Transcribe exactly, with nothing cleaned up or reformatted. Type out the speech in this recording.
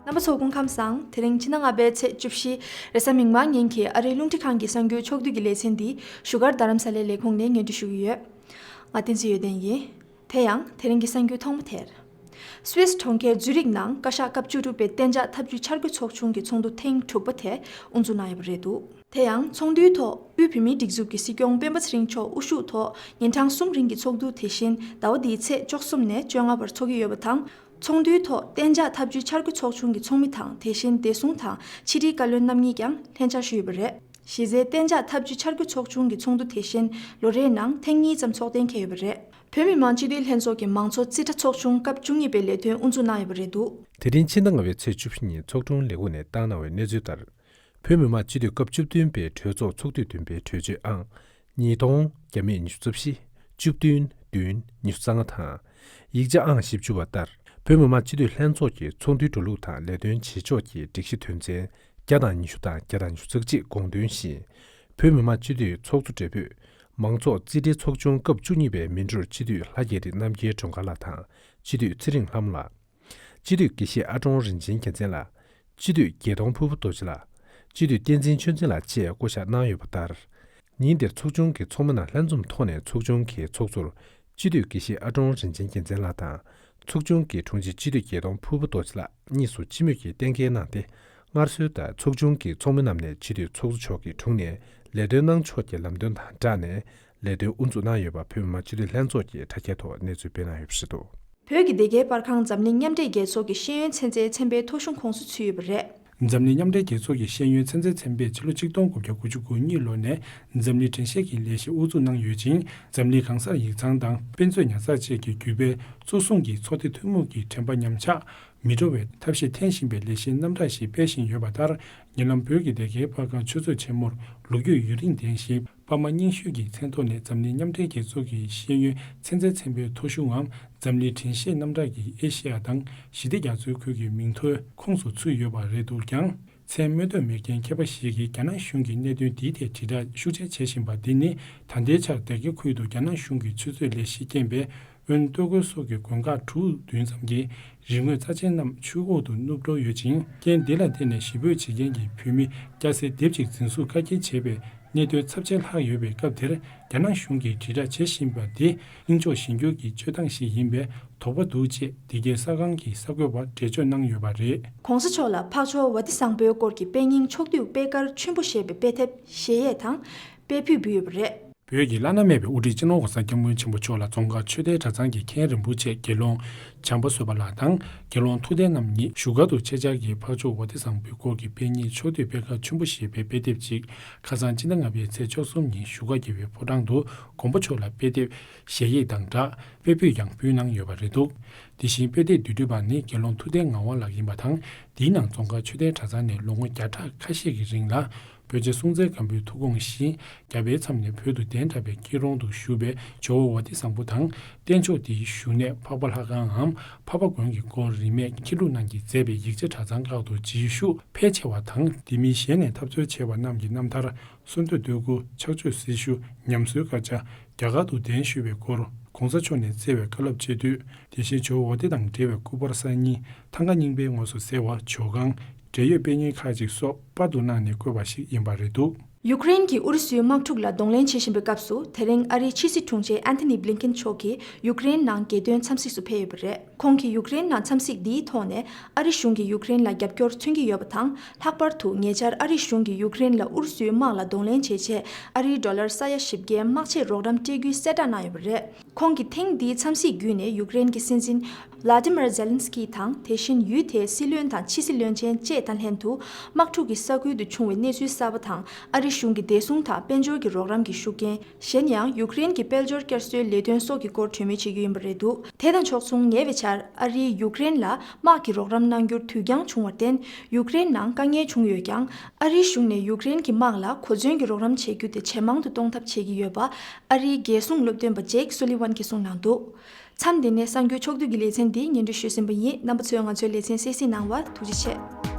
རྣམ་པ་ཚོ་སྐུ་ཁམས་བཟང་། དེ་རིང་ཕྱི་ཟླ་ལྔ་པའི་ཚེས་བཅུ་བཞི། རེས་གཟའ་མིག་དམར་ཉིན་གྱི་ཨ་རིའི་རླུང་འཕྲིན་ཁང་གི་གསར་འགྱུར་ཕྱོགས་བསྡུས་ཀྱི་ལེ་ཚན་འདི་བཞུགས་སྒར་རྡ་རམ་ས་ལའི་ལས་ཁུངས་ནས་སྙན་སྒྲོན་ཞུ་གི་ཡོད། ང་བསྟན་འཛིན་ཡོན་ཏན་ཡིན། དེ་ཡང་དེ་རིང་གི་གསར་འགྱུར་ཐོག་མ་དེར། སུད་སི་གྲོང་ཁྱེར་ཛུ་རིག་ནང་བཀའ་ཤག་སྐབས་བཅུ་དྲུག་པའི་གཏན་འཇགས་འཐབ་ཇུས་འཆར་འགོད་ཚོགས་ཆུང་གི་ཚོགས་འདུ་ཐེངས་དྲུག་པ་དེ་དབུ་འཛུགས་གནང་ཡོད་པ་རེད་འདུག་དེ་ཡང་ཚོགས་འདུའི་ཐོག་དབུས་བོད་མིའི་སྒྲིག་འཛུགས་ཀྱི་སྲིད་སྐྱོང་སྤེན་པ་ཚེ་རིང་མཆོག་དབུ་བཞུགས་ཐོག་ཉིན་གྲངས་གསུམ་རིང་གི་ཚོགས་འདུ་དེ་བཞིན་ཟླ་བ་འདིའི་ཚེས་བཅུ་གསུམ་ནས་བཅོ་ལྔ་བར་འཚོགས་ཀྱི་ཡོད་པ་དང་། ཚོགས་འདུའི་ཐོག་གཏན་འཇགས་འཐབ་ཇུས་འཆར་འགོད་ཚོགས་ཆུང་གི་ཚོགས་མི་དང་། དེ་བཞིན་བདེ་སྲུང་དང་ཕྱི་དྲིལ་བཀའ་བློན་རྣམ་གཉིས་ཀྱང་ལྷན་བཅར་ཞུས་ཡོད་པ་རེད། གཞི་རྩའི་གཏན་འཇགས་འཐབ་ཇུས་འཆར་འགོད་ཚོགས་ཆུང་གི་ཚོགས་འདུ་དེ་བཞིན་ལོ་རེའི་ནང་ཐེངས་གཉིས་ཙམ་ཚོགས་གཏན་འཁེལ་ཡོད་པ་རེད། བོད་མི་མང་སྤྱི་འཐུས་ལྷན་ཚོགས་ཀྱི་མང་ཚོགས་རྩིས་ཁྲ་ཚོགས་ཆུང་སྐབས་བཅུ་གཉིས་པའི་ལས་དོན་དབུ་འཛུགས་གནང་ཡོད་པ་རེད་འདུག་དེ་རིང་ཕྱི་ཟླ་ལྔ་པའི་ཚེས་བཅུ་བཞི་ཉིན་ཚོགས་དྲུང་ལས་ཁུངས་ནས་བཏང་གནང་བའི་གནས་ཚུལ་ལྟར། བོད་མི་མང་སྤྱི་འཐུས་སྐབས་བཅུ་བདུན་པའི་གྲོས་ཚོགས་ཚོགས་དུས་བདུན་པའི་གྲོས་ཆོད་ཨང་ཉིས་སྟོང་བརྒྱ་མེད་ཉི་ཤུ་རྩ་བཞི། བཅུ་བདུན། བདུན། ཉི་ཤུ་རྩ་ལྔ་དང་། ཡིག་ཆ་ཨང་བཞི་བཅུ་པ་ལྟར། བོད་མི་མང་སྤྱི་འཐུས་ལྷན་ཚོགས་ཀྱི་ཚོགས་འདུའི་འགྲོ་ལུགས་དང་ལས་དོན་བྱེད་ཕྱོགས་ཀྱི་སྒྲིག་གཞི་དོན་ཚན་བརྒྱ་དང་ཉི་ཤུ་དང་བརྒྱ་དང་ཉི་ཤུ་རྩ་གཅིག་དགོངས་དོན་བཞིན། བོད་མི་མང་སྤྱི་འཐུས་ཚོགས་གཙོ་སྦྲེལ་པོས་མང་ཚོགས་རྩིས་ཁྲའི་ཚོགས་ཆུང་སྐབས་བཅུ་གཉིས་པའི་མི་འགྲོར་སྤྱི་འཐུས་ལྷ་རྒྱ་རི་རྣམ་རྒྱལ་སྒྲོལ་དཀར་ལགས་དང་། སྤྱི་འཐུས་ཚེ་རིང་ལྷ་མོ་ལགས། སྤྱི་འཐུས་དགེ་བཤེས་ཨ་ཀྲོང་རིན་ཆེན་རྒྱལ་མཚན་ལགས། སྤྱི་འཐུས་རྒྱལ་མཐོང་ཕུར་བུ་རྡོ་རྗེ་ལགས། སྤྱི་འཐུས་བསྟན་འཛིན་ཆོས་འཛིན་ལགས་བཅས་བསྐོ་གཞག་གནང་ཡོད་པ་ལྟར། ཉིན་དེར་ཚོགས་ཆུང་གི་ཚོགས་མི་རྣམས་ལྷན་འཛོམས་ཐོག་ནས་ཚོགས་ཆུང་གི་ཚོགས་གཙོར་སྤྱི་འཐུས་དགེ་བཤེས་ཨ་ཀྲོང་རིན་ཆེན་རྒྱལ་མཚན་ལགས་དང་། ཚོགས་ཆུང་གི་དྲུང་ཆེ་སྤྱི་འཐུས་རྒྱལ་མཐོང་ཕུར་བུ་རྡོ་རྗེ་ལགས་གཉིས་སུ་སྤྱི་མོས་ཀྱིས་གཏན་འཁེལ་གནང་སྟེ། སྔར་སྲོལ་ལྟར་ཚོགས་ཆུང་གི་ཚོགས་མི་རྣམས་ནས་སྤྱི་འཐུས་ཚོགས་གཙོ་མཆོག་གི་དྲུང་ནས་ལས་དོན་གནང་ཕྱོགས་ཀྱི་ལམ་སྟོན་དང་སྦྲགས་ནས་ལས་དོན་དབུ་འཛུགས་གནང་ཡོད་པ་བོད་མི་མང་སྤྱི་འཐུས་ལྷན་ཚོགས་ཀྱི་དྲ་རྒྱའི་ཐོག་གནས་ཚུལ་སྤེལ་གནང་ཡོད་པ་རེད་འདུག་བོད་ཀྱི་སྡེ་དགེའི་པར་ཁང་འཛམ་གླིང་མཉམ་འབྲེལ་རྒྱལ་ཚོགས་ཀྱི་ཤེས་ཡོན་ཚན་རྩལ་ཚན་པའི་ཐོ་གཞུང་ཁོངས་སུ་ཚུད་ཡོད་པ་རེད། འཛམ་གླིང་མཉམ་འབྲེལ་རྒྱལ་ཚོགས་ཀྱི་ཤེས་ཡོན་ཚན་རྩལ་ཚན་པས་ཕྱི་ལོ་ཆིག་སྟོང་དགུ་བརྒྱ་དགུ་བཅུ་གོ་གཉིས་ལོ་ནས་འཛམ་གླིང་དྲན་ཤེས་ཀྱི་ལས་གཞི་དབུ་འཛུགས་གནང་ཡོད་ཅིང་། འཛམ་གླིང་གང་སར་ཡིག་ཚང་དང་དཔེ་མཛོད་ཉར་ཚགས་བཅས་ཀྱི་བརྒྱུད་པའི་གཙོ་བཟུང་གིས་ཚོགས་སྡེ་ཐུན་མོང་གི་དྲན་པ་ཉམས་ཆག་མི་འགྲོ་བའི་ཐབས་ཤེས་འཐེན་བཞིན་པའི་ལས་གཞིའི་རྣམ་གྲངས་ཤིག་སྤེལ་བཞིན་ཡོད་པ་ལྟར། ཉེ་ལམ་བོད་ཀྱི་སྡེ་དགེའི་པར་ཁང་ཆུ་ཚོད་ཆེན་མོར་ལོ་རྒྱུས་ཡུན་རིང་ལྡན་ཞིང་། པར་མ་རྙིང་ཤོས་ཀྱི་མཚན་ཐོག་ནས་འཛམ་གླིང་མཉམ་འབྲེལ་རྒྱལ་ཚོགས་ཀྱི་ཤེས་ཡོན་ཚན་རྩལ་ཚན་པའི་ཐོ་གཞུང་ངམ་འཛམ་གླིང་དྲན་ཤེས་རྣམ་གྲངས་ཀྱི་ཨེ་ཤེ་ཡ་དང་ཞི་བདེ་རྒྱ་མཚོའི་ཁུལ་གྱི་མིང་ཐོའི་ཁོངས་སུ་ཚུད་ཡོད་པ་རེད་འདུག་ཀྱང་། མཚན་སྨོས་འདོད་མེད་མཁན་མཁས་པ་ཞིག་གིས་རྒྱ་ནག་གཞུང་གིས་གནད་དོན་འདིའི་ཐད་དྲིལ་བསྒྲགས་ཤུགས་ཆེན་བྱེད་བཞིན་པ་འདི་ནི། ད་ལྟའི་ཆར་སྡེ་དགེ་ཁུལ་དུ་རྒྱ་ནག་གཞུང་གི་ཆུ་མཛོད་ལས་གཞིས་རྐྱེན་པས། དབོན་སྟོད་ཁུལ་སོགས་ཀྱི་དགོན་ཁག་དྲུག་བདུན་ཙམ་གྱི་རིག་དངོས་རྩ་ཆེན་རྣམས་ཆུ་འོག་ཏུ་ནུབ་འགྲོ་ཡོད་ཅིང་། རྐྱེན་འདི་ལ་བརྟེན་ནས་གཞིས་སྤོས་བྱེད་མཁན་གྱི་བོད་མི་སྐྱ་སེར་སྡེབ་གཅིག་འཛིན་བཟུང་བཀག་སྐྱིལ་བྱས་པའི་གནད་དོན་ཚབས་ཆེན་ལྷག་ཡོད་པའི་སྐབས་དེར། རྒྱ་ནག་གཞུང་གིས་དྲིལ་བསྒྲགས་བྱེད་བཞིན་པ་འདི་ཨིན་ལྕོགས་གཞན་འགྱུར་གྱི་སྤྱོད་སྟངས་ཤིག་ཡིན་པའི་དོགས་པ་འདུག་ཅེས་འདི་གའི་གསར་ཁང་གི་གསར་འགོད་པར་འགྲེལ་བརྗོད་གནང་ཡོད་པ་རེད། ༸གོང་ས་མཆོག་ལ་འཕགས་མཆོག་ཝ་ཏི་བཟང་པོའི་སྐོར་གྱི་དཔེ་རྙིང་ཕྱོགས་བསྡུས་པད་དཀར་ཆུན་པོ་ཞེས་པའི་དཔེ་དེབ་གཞལ་ཡས་དང་དཔེ་ཕུད་ཕུལ་ཡོད་པ་རེད། བོད་ཀྱི་བླ་ན་མེད་པའི་དབུ་ཁྲིད་སྤྱི་ནོར་༸གོང་ས་༸སྐྱབས་མགོན་ཆེན་པོ་མཆོག་ལ་རྫོང་དཀར་ཆོས་ལྡན་གྲྭ་ཚང་གི་མཁན་རིན་པོ་ཆེ་དགེ་སློང་བྱམས་པ་བཟོད་པ་ལགས་དང་དགེ་སློང་ཐུབ་བསྟན་རྣམ་གཉིས་བཞུགས་སྒར་དུ་ཆེད་བཅར་གྱིས་འཕགས་མཆོག་ཝ་ཏི་བཟང་པོའི་སྐོར་གྱི་དཔེ་རྙིང་ཕྱོགས་བསྡུས་པད་དཀར་ཆུན་པོ་ཞེས་པའི་དཔེ་དེབ་ཅིག་ཁ་སང་སྤྱི་ཟླ་ལྔ་པའི་ཚེས་བཅུ་གསུམ་ཉིན་བཞུགས་སྒར་རྒྱལ་བའི་ཕོ་བྲང་དུ་མགོན་པོ་མཆོག་ལ་དཔེ་དེབ་གཞལ་ཡས་དང་སྦྲགས་དཔེ་ཕུད་ཀྱང་ཕུལ་གནང་ཡོད་པ་རེད་འདུག་དེ་བཞིན་དཔེ་དེབ་བསྡུས་གྲྭ་པ་ནི་དགེ་སློང་ཐུབ་བསྟན་ངག་དབང་ལགས་ཡིན་པ་དང་། དེའི་ནང་རྫོང་དཀར་ཆོས་ལྡན་གྲྭ་ཚང་ནས་ལོ་ངོ་བརྒྱ་ཕྲག་ཁ་ཤས་ཀྱི་རིང་ལ། བོད་རྗེ་སྲོང་བཙན་སྒམ་པོའི་ཐུགས་དགོངས་བཞིན། རྒྱ་བལ་མཚམས་ནས་བོད་དུ་གདན་དྲངས་པའི་སྐྱིད་གྲོང་དུ་བཞུགས་པའི་ཇོ་བོ་ཝ་ཏི་བཟང་པོ་དང་། རྟེན་མཆོག་དེའི་བཞུགས་གནས་འཕགས་པ་ལྷ་ཁང་ངམ་འཕགས་པ་དགོན་གྱི་སྐོར་རིན་མེད་མཁས་གྲུབ་རྣམས་ཀྱིས་མཛད་པའི་ཡིག་ཆ་གྲྭ་ཚང་ཁག་ཏུ་རྗེས་ཤུལ་ཕལ་ཆེ་བ་དང་། དེ་མིན་གཞན་ནས་འཐབ་རྩོད་བྱས་པ་རྣམས་ཀྱི་རྣམ་ཐར། གསོལ་འདེབས་བསྟོད་བསྐུལ། ཕྱག་མཆོད་སྲི་ཞུ། ཉམས་གསོའི་དཀར་ཆག་རྒྱ་གར་དུ་གདན་ཞུས་པའི་སྐོར། ༸གོང་ས་མཆོག་ནས་སྩལ་བའི་བཀའ་སློབ་བཅས་བསྡུས། དེ་བཞིན་ཇོ་བོ་ཝ་ཏི་དང་འབྲེལ་བའི་སྐུ་པར་གསར་རྙིང་། ཐང་ག་རྙིང་པའི་ངོས་སུ་གསལ་བ་ཇོ་ཁང་། འབྲེལ་ཡོད་དཔེ་རྙིང་ཁག་ཅིག་སོགས་པར་དུ་གནང་ནས་བཀོད་པ་ཞིག་ཡིན་པ་རེད་འདུག་ཡུཀ་རེན་གྱིས་ཨུ་རུ་སུའི་དམག་འཁྲུག་ལ་གདོང་ལེན་བྱེད་བཞིན་པའི་སྐབས་སུ། དེ་རིང་ཨ་རིའི་ཕྱི་སྲིད་དྲུང་ཆེ་ཨན་ཐོ་ནི་བྷི་ལིན་ཀེན་མཆོག་གིས་ཡུཀ་རེན་ནང་རྒྱལ་དོན་འཚམས་གཟིགས་སུ་ཕེབས་ཡོད་པ་རེད། ཁོང་གིས་ཡུཀ་རེན་ནང་འཚམས་གཟིགས་འདིའི་ཐོག་ནས། ཨ་རི་གཞུང་གིས་ཡུཀ་རེན་ལ་རྒྱབ་སྐྱོར་མཚོན་གྱི་ཡོད་པ་དང་། ལྷག་པར་དུ་ཉེ་ཆར་ཨ་རི་གཞུང་གིས་ཡུཀ་རེན་ལ་ཨུ་རུ་སུའི་དམག་ལ་གདོང་ལེན་བྱེད་ཆེད། ཨ་རིའི་ཌོ་ལར་ས་ཡ་བཞི་བརྒྱའི་དམག་ཆས་རོགས་རམ་སྤྲད་རྒྱུའི་གསལ་བསྒྲགས་གནང་ཡོད་པ་རེད། ཁོང་གིས་ཐེངས་འདིའི་འཚམས་གཟིགས་བརྒྱུད་ནས་ཡུཀ་རེན་གྱི་སྲིད་འཛིན་ཝ་ལ་ཏི་མར་ཛེ་ལན་སི་ཀི་དང་། དེ་བཞིན་ཡུལ་དེའི་སྲིད་བློན་དང་ཕྱི་སྲིད་བློན་ཆེན་བཅས་དང་ལྷན་དུ། དམག་འཁྲུག་གི་ས་ཁུལ་དུ་བྱུང་བའི་གནས་ཚུལ་གསར་པ་དང་། ཨ་རི་གཞུང་གི་བདེ་སྲུང་དང་དཔལ་འབྱོར་གྱི་རོགས་རམ་གྱི་ཤུགས་རྐྱེན། གཞན་ཡང་ཡུཀ་རེན་གྱི་དཔལ་འབྱོར་བསྐྱར་གསོའི་ལས་དོན་སོགས་ཀྱི་སྐོར་གྲོས་མོལ་བྱེད་རྒྱུ་ཡིན་པ་རེད་འདུག་དེ་དང་ཕྱོགས་མཚུངས། ཉེ་བའི་ཆར་ཨ་རིས་ཡུཀ་རེན་ལ་དམག་གི་རོགས་རམ་གནང་རྒྱུར་དུས་འགྱངས་བྱུང་བར་བརྟེན། ཡུཀ་རེན་ནང་དཀའ་ངལ་བྱུང་ཡོད་ཀྱང་། ཨ་རིའི་གཞུང་ནས་ཡུཀ་རེན་གྱི་དམག་ལ་གོ་མཚོན་གྱི་རོགས་རམ་བྱེད་རྒྱུ་དེ་ཇེ་མང་དུ་གཏོང་ཐབས་བྱེད་ཀྱི་ཡོད་པ། ཨ་རིའི་རྒྱལ་སྲུང་སློབ་སྟོན་པ་ཇེཀ་སོ་ལི་ཝན་གྱིས་གསུངས་གནང་འདུག་མཚམས་འདི་ནས་གསར་འགྱུར་ཕྱོགས་བསྡུས་ཀྱི་ལེ་ཚན་འདི་སྙན་སྒྲོན་ཞུས་ཟིན་པ་ཡིན། རྣམ་པ་ཚོས་ང་ཚོའི་ལེ་ཚན་གསན་གཟིགས་གནང་བར་ཐུགས་རྗེ་ཆེ།